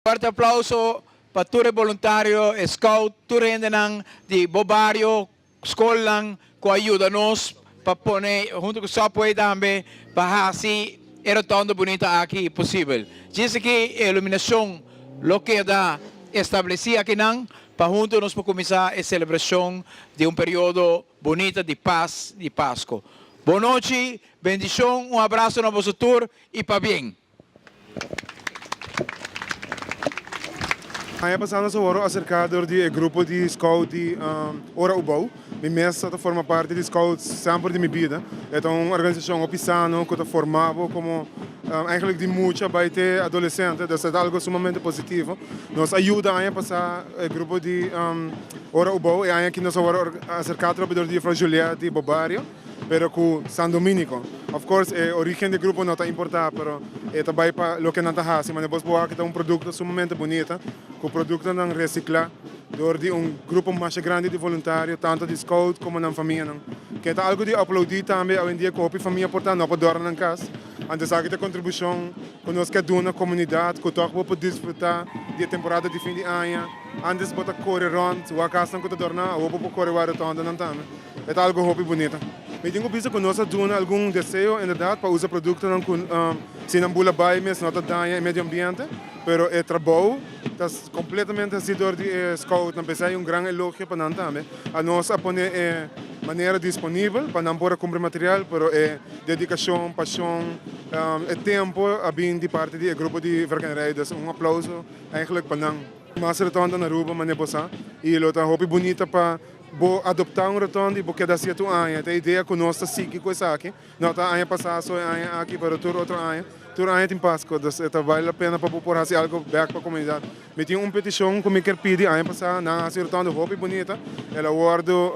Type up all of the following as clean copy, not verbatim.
Fuerte aplauso pa tur e boluntario, e scout, tur hendenan di bo bario, scolnan cu a yuda nos pa pone hunto cu Subway tambe pa haci e rotonda bunita aki posibel. Djis aki e iluminacion lo keda estableci akinan pa hunto nos por cuminsa e celebracion di un periodo bunita di pas di Pasco. Bon nochi, bendicion, un abrazo na boso tur y pabien. Aña pasá nos a wòrdu aserká dor di e grupo di scout di Ora Ubou. Mi mes ta forma parti di scout semper di mi bida. E ta un organisashon hopi sano ku ta forma bo komo eigenlijk di mucha bai te adolesente. Dus e ta algu sumamente positivo. Nos a yuda aña pasá e grupo di Ora Ubou. E aña aki nos a wòrdu aserká atrobe dor di Juffrouw Juliette di Bobario. pero cu San Dominico. Of course e origen di grupo no ta importa pero e ta bay pa loke nan ta haci. Mane bos por wak ta un producto sumamente bunita cu productonan recicla door di un grupo masha grandi di voluntario tanto di scout como nan famianan. Ke ta algo di aplaudi tambe awendia cu hopi famia por ta no por dora nan cas. Anto esaki ta contribucion cu nos ke duna comunidad cu toch bo por disfruta di e temporada di fin di aña. Antes bo ta core rond wak casnan cu ta dorna awo bo por core wak rotondanan tambe. E ta algo hopi bunita. Mi tin ku bisa ku nos a duna algun deseo inderdat pa usa produktonan ku si nan bula bai mes no ta daña e medio ambiente, pero e trabou ta kompletamente hasi dor di e scoutnan. P'esei un gran elogio pa nan tambe. Anos a pone e manera disponibel pa nan por a kumpra material, pero e dedikashon, pashon, e tempu a bin di parti di e grupo di Verkenrij. Dus un aplouso eigenlijk pa nan. Mas rotonda na Aruba manera bo sa i lo ta hopi bunita pa Bo adoptá un rotonda i bo keda hasié tur aña. Ta e idea ku nos ta sigui ku esaki. No ta aña pasá so e aña aki, pero tur otro aña. Tur aña tin Pasko, dus e ta bale la pena pa bo por hasi algu bèk pa komunidat. Mi tin un petishon ku mi kier pidi. Aña pasá nan a hasi un rotonda hopi bunita. El a wòrdu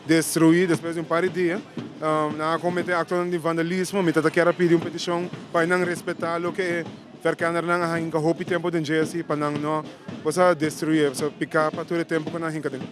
destruí despues di un par di dia. Nan a kometé aktonan di vandalismo. Mi ta ta kier a pidi un petishon pa nan respetá loke e verkennernan a hinka hopi tempu den dje asi pa nan no por sa destruí, por sa piká pa tur e tempu ku nan a hinka den.